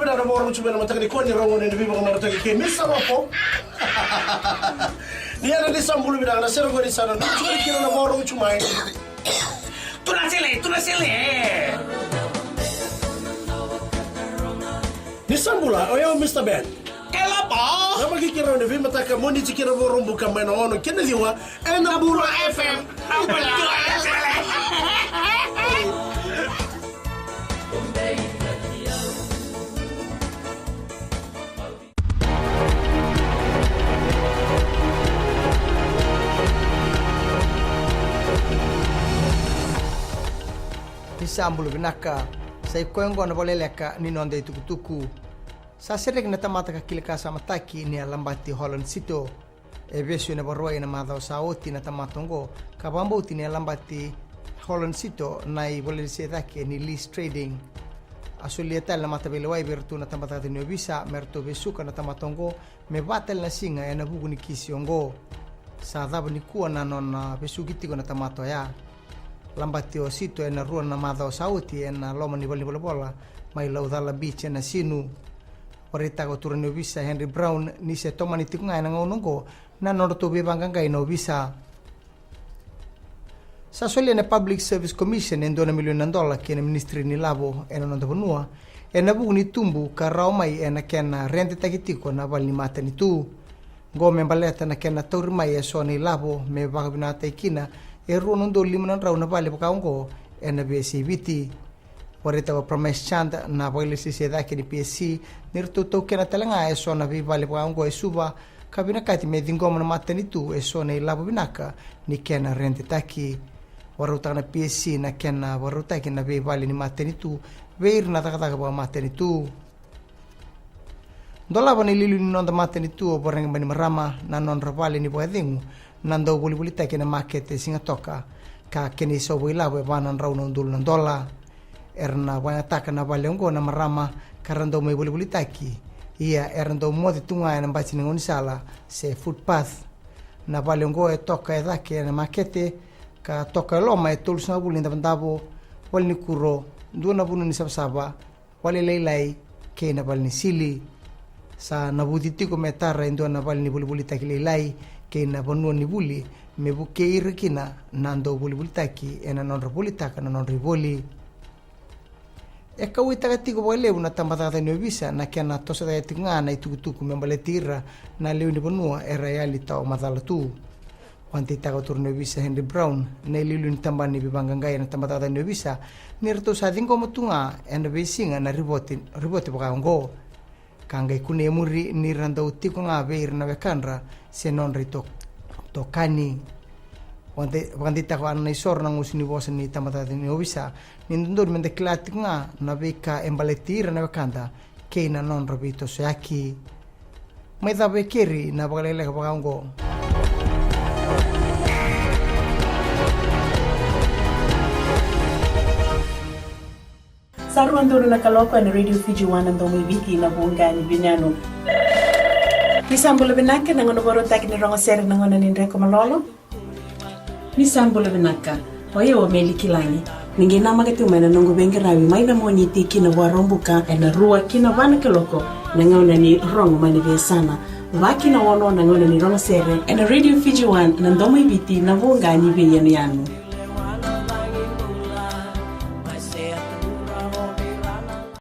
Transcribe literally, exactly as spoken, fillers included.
Vinaka na vakarorogo tu mai na mataka nikua ni rogo ni veivakamarataki kei Misa Lopo. Ni yadra ni sa bula vinaka na sere qori sa na nucu kina na vakarorogo tu mai. Tuna sele, tuna sele. Ni sa bula, o yau Mista Ben. Kelapa. Na makikira ni veimataka Moniti kina Vakaraubuka mai na ono kina ciwa. Ena Bula F M. Ni sa bula vinaka, sa i koya oqo na vakaleleka ni noda itukutuku. Sa sereki na tamata ka kilakasamataki ni a Labati Holland Sito. E vesu ena Vakarauwai ena macawa sa oti na tamata oqo, ka vakabauti ni a Labati Holland Sito na ivakalesui cake ni Lease Trading. A solia tale na mataveilewai vei iratou na tabacakacaka ni ovisa me ratou vesuka na tamata oqo me va tale na siga ena vuku ni kisi oqo. Sa cava nikua na nona vesuki tiko na tamata oya. Labati o Sito ena rua na macawa sa oti ena loma ni valenivolavola mai Laucala Beach ena Sinu. Vakaraitaka o turaga ni ovisa Henry Brown ni se tomani tiko ga ena gauna oqo na nodratou veivaqaqai na ovisa. Sa solia na Public Service Commission e dua na milioni na dola ki na Ministry ni Lavo ena noda vanua ena vuku ni tubu ka rawa mai ena kena redetaki tiko na vale ni matanitu. Oqo me baleta na kena tauri mai eso na ilavo me vakavinakataki kina e rua na udolu lima na drau na vale vaka oqo ena veiyasai Viti. Vakaraitaka o Pramesh Chand na vakailesilesi e cake ni P S C ni ratou taukena tale ga eso na veivale vaka oqo e Suva ka vinakati me ciqoma na matanitu eso na ilavo vinaka ni kena redetaki. Vakarautaka na P S C na kena vakarautaki na veivale ni matanitu vei ira na cakacaka vakamatanitu. Dolava na iliuliu ni noda matanitu o Voreqe Bainimarama na nodra vale ni vakacegu na dauvolivolitaki ena makete e Sigatoka, ka kena isau vakailavo e va na drau na udolu na dola. Era na vakayagataka na vale oqo na marama ka ra dau mai volivolitaki. Ia era dau moce tu ga ena bati ni gaunisala se footpath. Na vale oqo e toka e cake ena makete ka toka e loma e tolusagavulu ni davodavo, valenikuro, dua na vanua ni savasava, vale lailai kei na vale ni sili. Sa navuci tiko me tara e dua na vale ni volivolitaki lailai kei na vanua ni vuli me vukei ira kina na dauvolivolitaki ena nodra volitaka na nodra ivoli. E kauwaitaka tiko vakalevu na tabacakacaka ni ovisa na kena toso cake tiko ga na itukutuku me baleti ira na lewe ni vanua era yali tawamacala tu. Vakadeitaka o turaga ni ovisa Henry Brown na iliuliu ni tabana ni veivaqaqai ena tabacakacaka ni ovisa ni ratou sa ciqoma tu ga ena veisiga na ripote, ripote vaka oqo. Ka qai kunei e muri ni ra dau tiko ga vei ira na wekadra se nodra ito, itokani. Vakade, vakadeitaka o Ana Naisoro na gusu ni vosa ni tabacakacaka ni ovisa ni dodonu me da kila tiko ga na veika e baleti ira na wekada kei na nodra veitosoyaki. Mai cava e keri na vakalekaleka vaka oqo. Sa rua donu na kaloko ena Radio Fiji One na Domo i Viti na Vuqa ni Veiyanuyanu. Ni sa bula vinaka, na gauna vakarautaki ni rogo sere na gauna ni dreko malolo. Ni sa bula vinaka. O yau o Meli Kilagi. Ni qai namaka tiko mai na noqu veiqaravi mai na Moniti ki na Vakaraubuka ena rua ki na va na kaloko na gauna ni rogo mai na veiyasana. Va ki na ono na gauna ni rogo sere ena Radio Fiji One na Domo i Viti na Vuqa ni Veiyanuyanu.